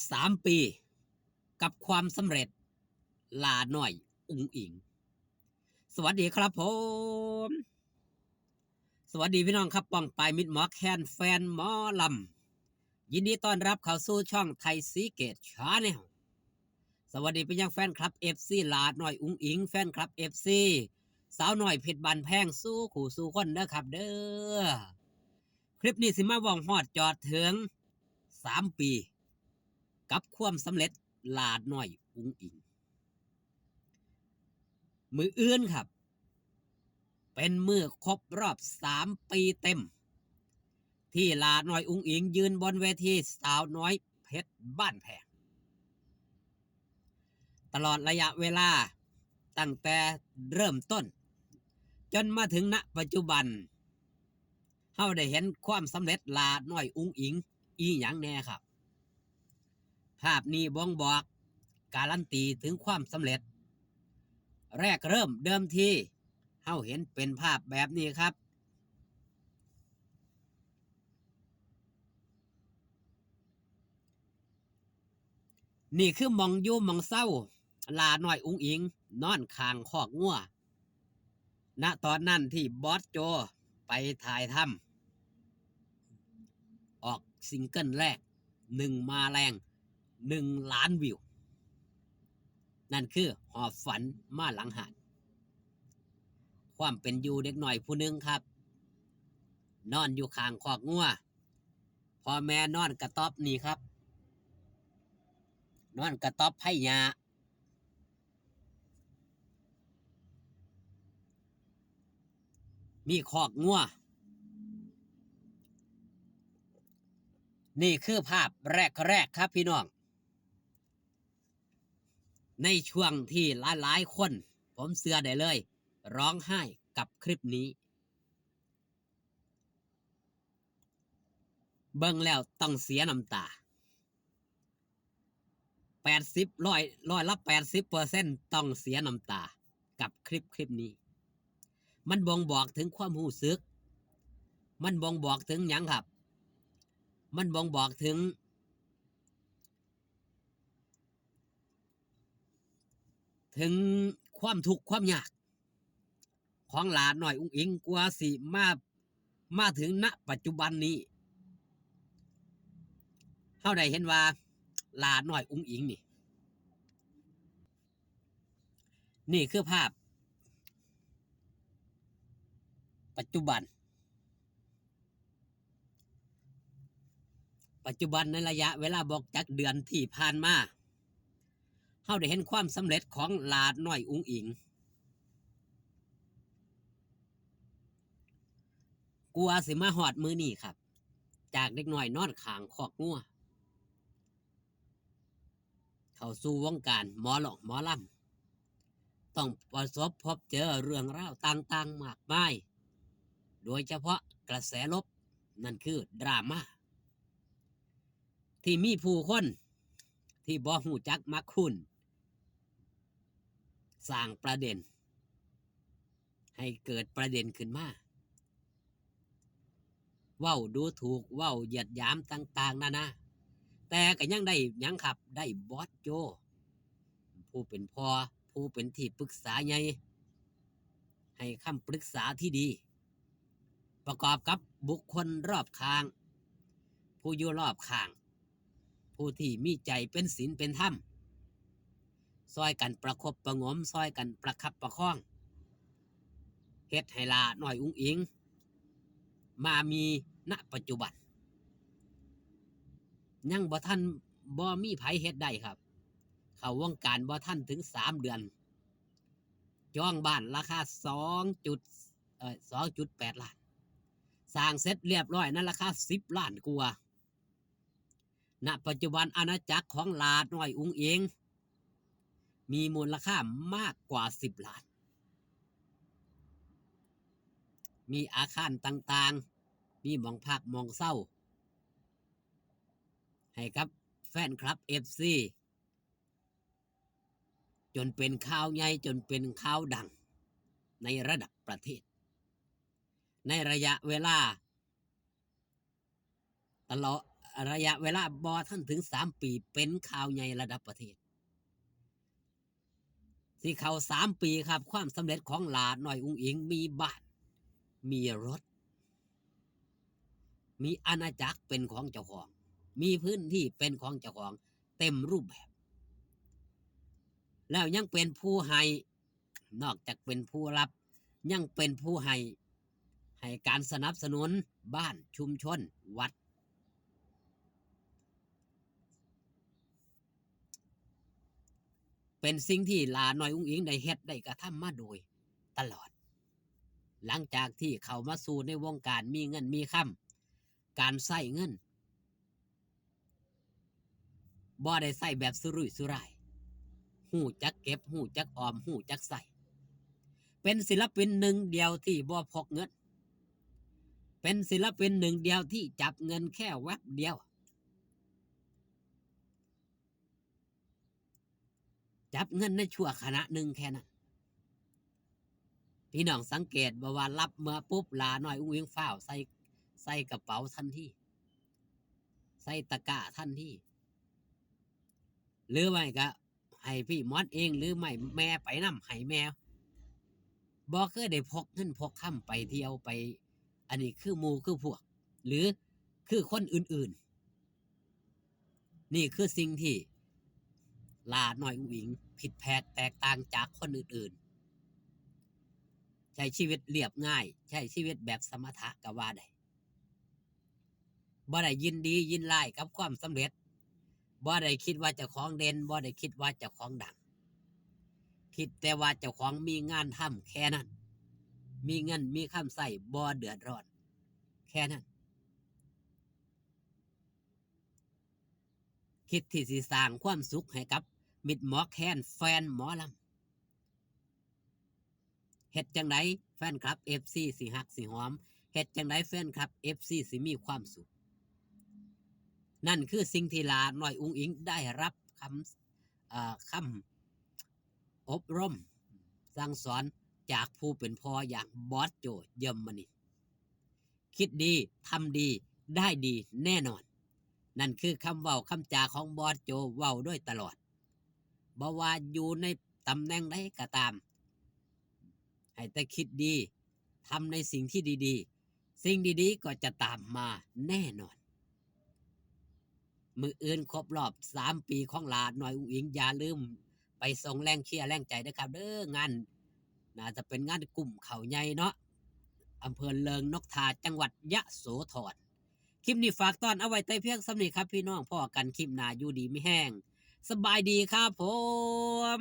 ສາມປີ ກັບຄວາມສຳເລັດຫຼ້ານ້ອຍອຸງອິງ. ສະຫວັດດີຄັບຜົມ ສະຫວັດດີພີ່ນ້ອງຄັບ ປ້ອງປາຍມິດໝໍແຄນ ແຟນໝໍລຳ ຍິນດີຕ້ອນຮັບເຂົ້າສູ່ຊ່ອງໄທສີເກດ Channel. ສະຫວັດດີໄປຍັງແຟນຄລັບ ເອັຟຊີ ຫຼ້ານ້ອຍອຸງອິງ, ແຟນຄລັບ ເອັຟຊີ ສາວນ້ອຍເພັດບ້ານແພງ ສູ່ຄູ່ສູ່ຄົນເດີຄັບເດີ. ຄລິບນີ້ຊິມາເວົ້າຮອດຈອດເຖິງສາມປີ ກັບຄວາມສຳເລັດຫຼ້ານ້ອຍອຸງອິງ. ມື້ອື່ນຄັບ ເປັນມື້ຄົບຮອບສາມປີເຕັມ ທີ່ຫຼ້ານ້ອຍອຸງອິງຢືນບົນເວທີສາວນ້ອຍເພັດບ້ານແພງ. ຕະຫຼອດໄລຍະເວລາຕັ້ງແຕ່ເລີ່ມຕົ້ນ ຈົນມາເຖິງ ນະ ປັດຈຸບັນ ເຮົາໄດ້ເຫັນຄວາມສຳເລັດຫຼ້ານ້ອຍອຸງອິງອີ່ຫຍັງແດ່ຄັບ? ພາບນີ້ບົ່ງບອກ ກາລັນຕີເຖິງຄວາມສຳເລັດ. ແລກເລີ່ມເດີມທີ ເຮົາເຫັນເປັນພາບແບບນີ້ຄັບ. ນີ້ຄືໝ່ອງຢູ່ໝ່ອງເຊົາ ຫຼ້ານ້ອຍອຸງອິງນອນຂ້າງຄອກງົວ ນະຕອນນັ້ນທີ່ບອສໂຈໄປຖ່າຍທຳ ອອກຊິງເກິນແລກ ໜຶ່ງມາແລງ ໜຶ່ງລ້ານວິວ. ນັ້ນຄືຫອບຝັນມາຫຼັງຮ້ານ. ຄວາມເປັນຢູ່ເດັກນ້ອຍຜູ້ໜຶ່ງຄັບ ນອນຢູ່ຂ້າງຄອກງົວ. ພໍ່ແມ່ນອນກະຕ໊ອບນີ້ຄັບ ນອນກະຕ໊ອບໄພຫຍ້າ ມີຄອກງົວ. ນີ້ຄືພາບແລກໆຄັບພີ່ນ້ອງ ໃນຊ່ວງທີ່ຫຼາຍໆຄົນ ຜົມເຊື່ອໄດ້ເລີຍ ຮ້ອງໄຫ້ກັບຄລິບນີ້. ເບິ່ງແລ້ວຕ້ອງເສຍນ້ຳຕາ ແປດສິບ ຮ້ອຍ ຮ້ອຍລະແປດສິບເປີເຊັນ ຕ້ອງເສຍນ້ຳຕາກັບຄລິບ ຄລິບນີ້. ມັນບົ່ງບອກເຖິງຄວາມຮູ້ສຶກ. ມັນບົ່ງບອກເຖິງຫຍັງຄັບ? ມັນບົ່ງບອກເຖິງ ເຖິງຄວາມທຸກຄວາມຍາກ ຂອງຫຼ້ານ້ອຍອຸງອິງ ກວ່າຊິມາ ມາເຖິງ ນະ ປັດຈຸບັນນີ້ ເຮົາໄດ້ເຫັນວ່າ ຫຼ້ານ້ອຍອຸງອິງນີ້ ນີ້ຄືພາບປັດຈຸບັນ. ປັດຈຸບັນໃນໄລຍະເວລາບໍ່ຈັກເດືອນທີ່ຜ່ານມາ ເຮົາໄດ້ເຫັນຄວາມສຳເລັດຂອງຫຼ້ານ້ອຍອຸງອິງ ກວ່າຊິມາຮອດມື້ນີ້ຄັບ ຈາກເດັກນ້ອຍນອນຂ້າງຄອກງົວ ເຂົ້າສູ່ວົງການໝໍຮ້ອງໝໍລຳ ຕ້ອງປະສົບພົບເຈີເລື່ອງລາວຕ່າງໆມາກມາຍ ໂດຍສະເພາະກະແສລົບ ນັ້ນຄືດຣາມາ ທີ່ມີຜູ້ຄົນທີ່ບໍ່ຮູ້ຈັກມັກຄຸນ ສ້າງປະເດັນ ໃຫ້ເກີດປະເດັນຂຶ້ນມາ ເວົ້າດູຖູກ ເວົ້າຢຽດຫຍາມຕ່າງໆນານາ ແຕ່ກໍຍັງໄດ້ຫຍັງຄັບ ໄດ້ບອສໂຈ ຜູ້ເປັນພໍ່ ຜູ້ເປັນທີ່ປຶກສາໃຫຍ່ ໃຫ້ຄຳປຶກສາທີ່ດີ ປະກອບກັບບຸກຄົນລອບຂ້າງ ຜູ້ຢູ່ລອບຂ້າງ ຜູ້ທີ່ມີໃຈເປັນສິນເປັນທຳ ຊ່ອຍກັນປະຄົບປະຫງົມ ຊ່ອຍກັນປະຄັບປະຄອງ ເຮັດໃຫ້ຫຼ້ານ້ອຍອຸງອິງ ມາມີ ນະ ປັດຈຸບັນ ຍັງບໍ່ທັນ ບໍ່ມີໃຜເຮັດໄດ້ຄັບ. ເຂົ້າວົງການບໍ່ທັນເຖິງສາມເດືອນ ຈອງບ້ານລາຄາສອງຈຸດ ເອີ ສອງຈຸດແປດລ້ານ ສ້າງເສັດລຽບຮ້ອຍໃນລາຄາສິບລ້ານກວ່າ. ນະປັດຈຸບັນອານາຈັກຂອງຫຼ້ານ້ອຍອຸງອິງ ມີມູນລະຄ່າມາກກວ່າສິບລ້ານ ມີອາຄານຕ່າງໆ ມີໝ່ອງພັກໝ່ອງເຊົາ ໃຫ້ກັບແຟນຄລັບເອັຟຊີ ຈົນເປັນຂ່າວໃຫຍ່ ຈົນເປັນຂ່າວດັງໃນລະດັບປະເທດ ໃນໄລຍະເວລາຕະຫຼອດ ໄລຍະເວລາບໍ່ທັນເຖິງສາມປີ ເປັນຂ່າວໃຫຍ່ລະດັບປະເທດ. ຊິເຂົ້າສາມປີຄັບ ຄວາມສຳເລັດຂອງຫຼ້ານ້ອຍອຸ້ງອິງ ມີບ້ານ ມີລົດ ມີອານາຈັກເປັນຂອງເຈົ້າຂອງ ມີພື້ນທີ່ເປັນຂອງເຈົ້າຂອງເຕັມຮູບແບບ ແລ້ວຍັງເປັນຜູ້ໃຫ້ ນອກຈາກເປັນຜູ້ຮັບ ຍັງເປັນຜູ້ໃຫ້ ໃຫ້ການສະໜັບສະໜູນບ້ານ ຊຸມຊົນ ວັດ ເປັນສິ່ງທີ່ຫຼ້ານ້ອຍອຸ້ງອິງໄດ້ເຮັດໄດ້ກະທຳມາໂດຍຕະຫຼອດ ຫຼັງຈາກທີ່ເຂົ້າມາສູ່ໃນວົງການມີເງິນມີຄຳ ການໃຊ້ເງິນ ບໍ່ໄດ້ໃຊ້ແບບສຸລຸຍສຸຣາຍ ຮູ້ຈັກເກັບ ຮູ້ຈັກອອມ ຮູ້ຈັກໃຊ້ ເປັນສິລະປິນໜຶ່ງດຽວທີ່ບໍ່ພົກເງິນ ເປັນສິລະປິນໜຶ່ງດຽວທີ່ຈັບເງິນແຄ່ແວັບດຽວ ຈັບເງິນໃນຊົ່ວຂະນະໜຶ່ງແຄ່ນັ້ນ. ພີ່ນ້ອງສັງເກດບໍ່ວ່າ ຮັບເມືອປຸບ ຫຼ້ານ້ອຍອຸ້ງອິງຟ້າວໃສ່ ໃສ່ກະເປົາທັນທີ ໃສ່ຕະກ້າທັນທີ ຫຼືວ່າກະໃຫ້ພີ່ມອດເອງ ຫຼືແມ່ໄປນຳ ໃຫ້ແມ່ ບໍ່ເຄີຍໄດ້ພົກເງິນພົກຄຳໄປທ່ຽວໄປ ອັນນີ້ຄືໝູ່ຄືພວກ ຫຼືຄືຄົນອື່ນໆ. ນີ້ຄືສິ່ງທີ່ຫຼ້ານ້ອຍອຸ້ງອິງຜິດແຜກແຕກຕ່າງຈາກຄົນອື່ນໆ ໃຊ້ຊີວິດລຽບງ່າຍ ໃຊ້ຊີວິດແບບສະມະຖະກະວ່າໄດ້ ບໍ່ໄດ້ຍິນດີຍິນຮ້າຍກັບຄວາມສຳເລັດ ບໍ່ໄດ້ຄິດວ່າເຈົ້າຂອງເດັ່ນ ບໍ່ໄດ້ຄິດວ່າເຈົ້າຂອງດັງ ຄິດແຕ່ວ່າເຈົ້າຂອງມີງານທຳແຄ່ນັ້ນ ມີເງິນມີຄຳໃຊ້ ບໍ່ເດືອດຮ້ອນແຄ່ນັ້ນ. ຄິດທີ່ຊິສ້າງຄວາມສຸກໃຫ້ກັບມິດໝໍແຄນ ແຟນໝໍລຳ. ເຮັດຈັ່ງໃດແຟນຄລັບເອັຟຊີຊິຮັກຊິຫອມ? ເຮັດຈັ່ງໃດແຟນຄລັບເອັຟຊີຊິມີຄວາມສຸກ? ນັ້ນຄືສິ່ງທີ່ຫຼ້ານ້ອຍອຸ້ງອິງໄດ້ຮັບຄຳ ເອີ ຄຳອົບຮົມສັ່ງສອນຈາກຜູ້ເປັນພໍ່ຢ່າງບອສໂຈ ເຢີມມະນີ. ຄິດດີ ທຳດີ ໄດ້ດີແນ່ນອນ. ນັ້ນຄືຄຳເວົ້າຄຳຈາຂອງບອສໂຈ ເວົ້າໂດຍຕະຫຼອດ. ບໍ່ວ່າຢູ່ໃນຕຳແໜ່ງໃດກໍຕາມ, ໃຫ້ແຕ່ຄິດດີ, ທຳໃນສິ່ງທີ່ດີໆ, ສິ່ງດີໆກໍຈະຕາມມາແນ່ນອນ. ມື້ອື່ນຄົບລອບສາມປີຂອງຫຼ້ານ້ອຍອຸ້ງອິງ, ຢ່າລືມໄປສົ່ງແຮງເຊຍແຮງໃຈເດີຄັບເດີ. ງານ ໜ້າຈະເປັນງານກຸ້ມເຂົ້າໃຫຍ່ເນາະ, ອຳເພີເລິງນົກທາ ຈັງຫວັດຍະໂສທອນ. ຄລິບນີ້ຝາກຕ້ອນເອົາໄວ້ແຕ່ພຽງສ່ຳນີ້ຄັບພີ່ນ້ອງ, ພໍ້ກັນຄລິບໜ້າ, ຢູ່ດີມີແຮງ, ສະບາຍດີຄັບຜົມ.